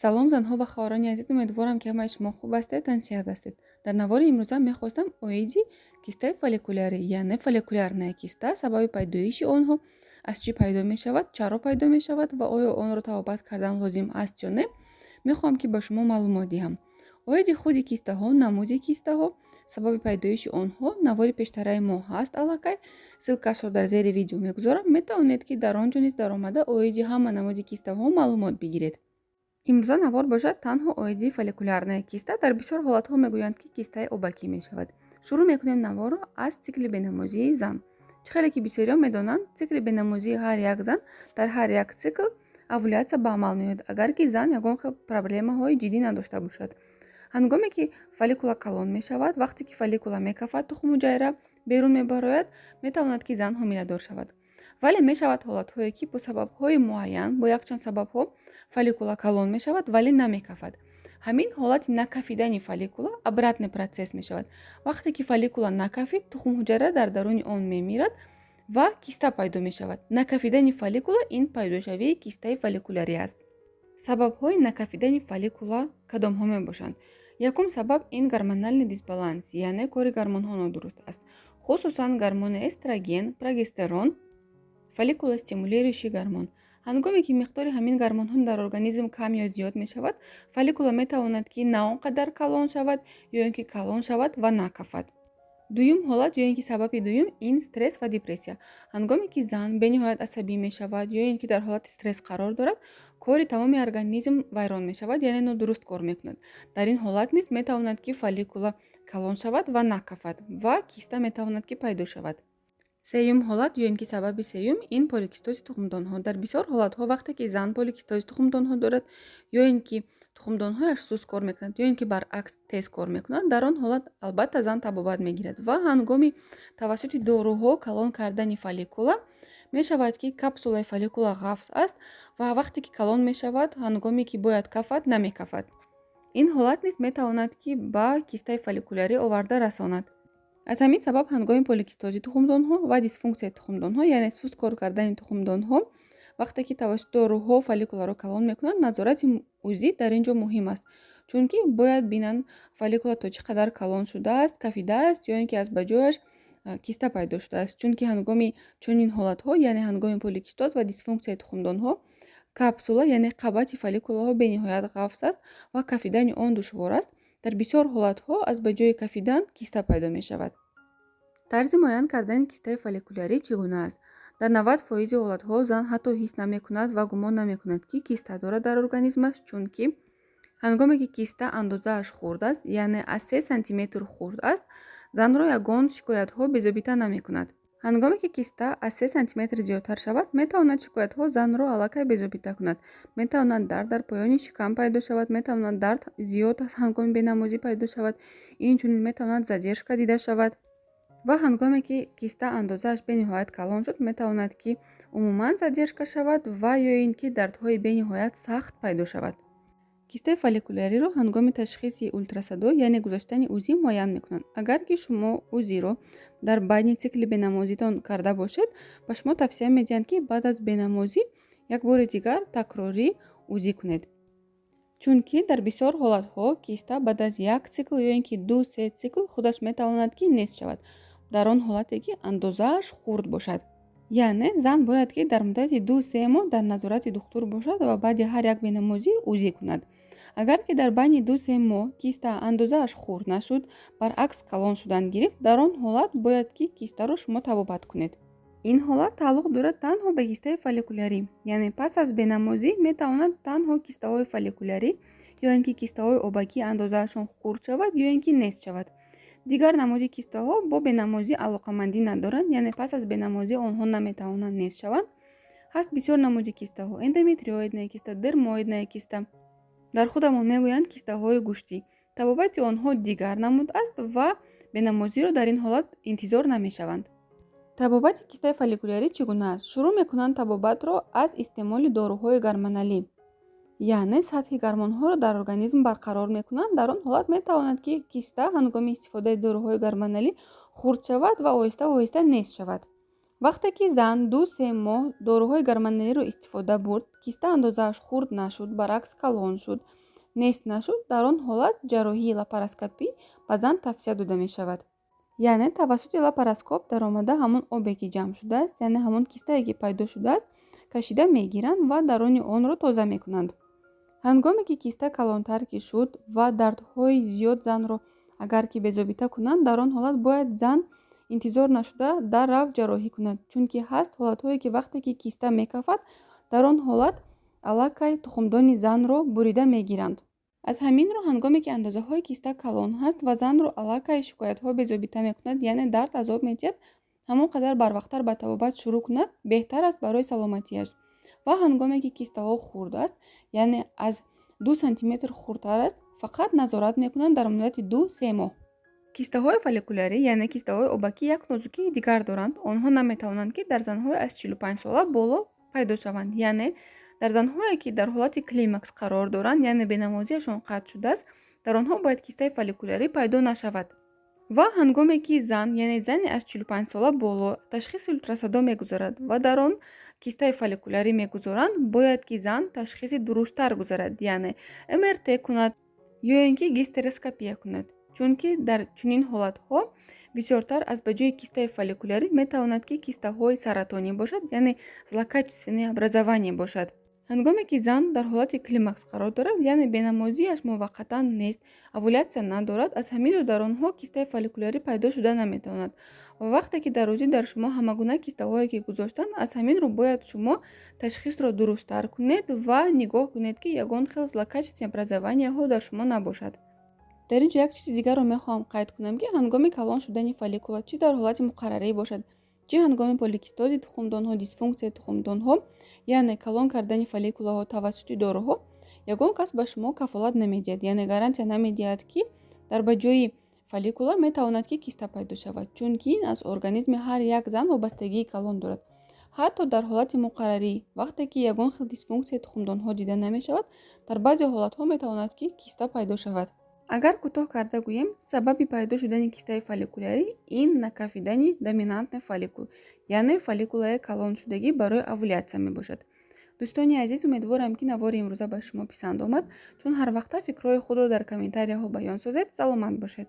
Салом, занҳо ва хоҳарони азиз! Умедворам, ки ҳамаи шумо хуб ҳастед, тансиҳат ҳастед. Дар навори имрӯза мехостам оиди кистаи фолликулярӣ, яъне фолликулярная киста, сабаби пайдоиши онҳо, аз чӣ пайдо мешавад, чаро пайдо мешавад ва оё онро табобат кардан лозим аст ё не, мехоҳам, ки ба шумо маълумот диҳам. Оиди худи кистаҳо, намуди кистаҳо, сабаби пайдоиши онҳо навори пештараи мо ҳаст аллакай, ссылкашро дар зери видео мегузорам, метавонед, ки дар он ҷо низ даромада, оиди ҳама намуди кистаҳо маълумот бигиред. Имрӯза навор бошад танҳо оиди фолликулярная киста. Дар бисёр ҳолатҳо мегӯянд, ки кистаи обакӣ мешавад. Шурӯъ мекунем наворро аз цикли бенамозии зан. Чӣ хеле ки бисёриҳо медонанд, цикли бенамозии ҳар як зан, дар ҳар як цикл овулятсия ба амал меояд, агар ки зан ягон хел проблемаҳои ҷиддӣ надошта бошад. Ҳангоме ки фолликула калон мешавад, вақте ки фолликула мекафад, тухмҳуҷайра берун мебарояд, метавонад, ки зан ҳомиладор шавад. Вале мешавад ҳолатҳое, ки бо сабабҳои муайян, бо якчанд сабабҳо фолликула калон мешавад, вале намекафад. Ҳамин ҳолати накафидани фолликула обратный процесс мешавад. Вақте ки фолликула накафид, тухмҳуҷайра дар даруни он мемирад ва киста пайдо мешавад. Накафидани фолликула ин пайдошавии кистаи фолликулярӣ аст. Сабабҳои накафидани фолликула кадомҳо мебошанд? Якум сабаб ин гормональный дисбаланс, яъне кори гормонҳо нодуруст аст, хусусан гормони эстроген, прогестерон, фолликулостимулирующий гормон. Ҳангоме ки миқдори ҳамин гормонҳо дар организм кам ё зиёд мешавад, фолликула метавонад, ки на он қадар калон шавад ё ин ки калон шавад ва накафад. Дуюм ҳолат ё ин ки сабаби дуюм ин стресс ва депрессия. Ҳангоме ки зан бениҳоят асабӣ мешавад ё ин ки дар ҳолати стресс қарор дорад, кори тамоми организм вайрон мешавад, яъне нодуруст кор мекунад. Дар ин ҳолат низ метавонад, ки фолликула калон шавад ва накафад ва киста метавонад, ки пайдо шавад. Сеюм ҳолат ё ин ки сабаби сеюм ин поликистози тухмдонҳо. Дар бисёр ҳолатҳо, вақте ки зан поликистози тухмдонҳо дорад ё ин ки тухмдонҳояш суст кор мекунад, ё ин ки баръакс, тез кор мекунад, дар он ҳолат албатта зан табобат мегирад ва ҳангоми тавассути доруҳо калон кардани фолликула мешавад, ки капсулаи фолликула ғафз аст ва вақте ки калон мешавад, ҳангоме ки бояд кафад, намекафад. Ин ҳолат низ метавонад, ки ба кистаи фолликулярӣ оварда расонад. Аз ҳамин сабаб ҳангоми поликистози тухмдонҳо ва дисфунксияи тухмдонҳо, яъне суст кор кардани тухмдонҳо, вақте ки тавассути доруҳо фолликуларо калон мекунанд, назорати УЗИ дар ин ҷо муҳим аст, чунки бояд бинанд, фолликула то чӣ қадар калон шудааст, кафидааст ё ин ки аз ба ҷояш киста пайдо шудааст. Чунки ҳангоми чунин ҳолатҳо, яъне ҳангоми поликистоз ва дисфунксияи тухмдонҳо, капсула, яъне қабати фолликулаҳо бениҳоят ғафз аст ва кафидани он душвор аст. Дар бисёр ҳолатҳо аз ба ҷои кафидан киста пайдо мешавад. Тарзи муайян кардани кистаи фолликулярӣ чӣ гуна аст? Дар 90 фоизи ҳолатҳо зан ҳатто ҳис намекунад ва гумон намекунад, ки киста дорад дар организмаш, чунки ҳангоме ки киста андозааш хурд аст, яъне аз 3 сантиметр хурд аст, занро ягон шикоятҳо безобита намекунад. Ҳангоме ки киста аз 3 сантиметр зиёдтар шавад, метавонад шикоятҳо занро аллакай безобита кунад. Метавонад дард дар поёни шикам пайдо шавад, метавонад дард зиёд аз ҳангоми бенамозӣ пайдо шавад, инчунин метавонад задержка дида шавад. Ва ҳангоме ки киста андозааш бениҳоят калон шуд, метавонад, ки умуман задержка шавад ва ё ин ки дардҳои бениҳоят сахт пайдо шавад. Кистаи фолликуляриро ҳангоми ташхиси ултрасадо, яъне гузаштани УЗИ муайян мекунанд. Агар ки шумо УЗИро дар байни цикли бенамозитон карда бошед, ба шумо тавсия медиҳанд, ки баъд аз бенамозӣ як бори дигар такрорӣ УЗИ кунед, чунки дар бисёр ҳолатҳо киста баъд аз як цикл ё ин ки 2-3 цикл худаш метавонад, ки нест шавад, дар он ҳолате ки андозааш хурд бошад. Яъне зан бояд, ки дар муддати 2-3 моҳ дар назорати духтур бошад ва баъди ҳар як бенамозӣ УЗИ кунад. Агар ки дар байни 2-3 моҳ киста андозааш хурд нашуд, баръакс, калон шудан гирифт, дар он ҳолат бояд, ки кистаро шумо табобат кунед. Ин ҳолат тааллуқ дорад танҳо ба кистаи фолликулярӣ, яъне пас аз бенамозӣ метавонад танҳо кистаҳои фолликулярӣ ё ин ки кистаҳои обакӣ андозаашон хурд шавад ё ин ки нест шавад. Дигар намуди кистаҳо бо бенамозӣ алоқамандӣ надоранд, яъне пас аз бенамозӣ онҳо наметавонанд нест шаванд. Ҳаст бисёр намуди кистаҳо: эндометриоидная киста, дермоидная киста, дар худамон мегӯянд кистаҳои гӯштӣ. Табобати онҳо дигар намуд аст ва бенамозиро дар ин ҳолат интизор намешаванд. Табобати кистаи фолликулярӣ чӣ гуна аст? Шурӯъ мекунанд табобатро аз истеъмоли доруҳои гормоналӣ, яъне сатҳи гормонҳоро дар организм барқарор мекунанд. Дар он ҳолат метавонад, ки киста ҳангоми истифодаи доруҳои гормоналӣ хурд шавад ва оҳиста оҳиста нест шавад. Вақте ки зан 2-3 моҳ доруҳои гормоналиро истифода бурд, киста андозааш хурд нашуд, баръакс, калон шуд, нест нашуд, дар он ҳолат ҷарроҳии лапароскопӣ ба зан тавсия дода мешавад. Яъне тавассути лапароскоп даромада, ҳамон обе, ки ҷамъ шудааст, яъне ҳамон кистае, ки пайдо шудааст, кашида мегиранд ва даруни онро тоза мекунанд. Ҳангоме ки киста калонтар ки шуд ва дардҳои зиёд занро агар ки безобита кунанд, дар он ҳолат бояд зан интизор нашуда даррав ҷарроҳӣ кунад, чунки ҳаст ҳолатҳое, ки вақте ки киста мекафад, дар он ҳолат аллакай тухмдони занро бурида мегиранд. Аз ҳамин рӯ, ҳангоме ки андозаҳои киста калон ҳаст ва занро аллакай шикоятҳо безобита мекунад, яъне дард азоб медиҳад, ҳамон қадар барвақттар ба табобат шурӯъ кунад, беҳтар аст барои саломатиаш. Ва ҳангоме ки кистаҳо хурд аст, яъне аз 2 сантиметр хурдтар аст, фақат назорат мекунанд дар муддати 2-3 моҳ. Кистаҳои фолликулярӣ, яъне кистаҳои обакӣ, як нозукии дигар доранд. Онҳо наметавонанд, ки дар занҳои аз 45 сола боло пайдо шаванд, яъне дар занҳое, ки дар ҳолати климакс қарор доранд, яъне бенамозиашон қатъ шудааст, дар онҳо бояд кистаи фолликулярӣ пайдо нашавад. Ва ҳангоме ки зан, яъне зане аз 45 сола боло, ташхиси ултрасадо мегузарад ва дар он кистаи фолликулярӣ мегузоранд, бояд ки зан ташхиси дурусттар гузарад, яъне МРТ кунад ё ин ки гистероскопия кунад, чунки дар чунин ҳолатҳо бисёртар аз ба ҷои кистаи фолликулярӣ метавонад, ки кистаҳои саратонӣ бошад, яъне злокачественное образование бошад. Ҳангоме ки зан дар ҳолати климакс қарор дорад, яъне бенамозиаш муваққатан нест, овулятсия надорад, аз ҳамин рӯ дар онҳо кистаи фолликулярӣ пайдо шуда наметавонад. Ва вақте ки дар рӯзӣ дар шумо ҳамагуна кистаҳое ки гузоштанд, аз ҳамин рӯ бояд шумо ташхисро дурусттар кунед ва нигоҳ кунед, ки ягон хел злокачественное образования ҳо дар шумо набошад. Дар ин ҷо як чизи дигарро мехоҳам қайд кунам, ки ҳангоми калон шудани фолликула, чӣ дар ҳолати муқаррарӣ бошад, чӣ ҳангоми поликистози тухмдонҳо, дисфунксияи тухмдонҳо, яъне калон кардани фолликулаҳо тавассути доруҳо, ягон кас ба шумо кафолат намедиҳад, яъне гарантия намедиҳад, ки дар ба ҷои фолликула метавонад, ки киста пайдо шавад, чунки ин аз организми ҳар як зан вобастагии калон дорад. Ҳатто дар ҳолати муқаррарӣ, вақте ки ягон хел дисфунксияи тухмдонҳо дида намешавад, дар баъзе ҳолатҳо метавонад, ки киста пайдо шавад. Агар кӯтоҳ карда гӯем, сабаби пайдо шудани кистаи фолликулярӣ ин накафидани доминантный фолликул, яъне фолликулаи калоншудагӣ барои овулятсия мебошад. Дӯстони азиз, умедворам, ки навори имрӯза ба шумо писанд омад. Чун ҳар вақта фикрҳои худро дар комментарияҳо баён созед. Саломат бошед.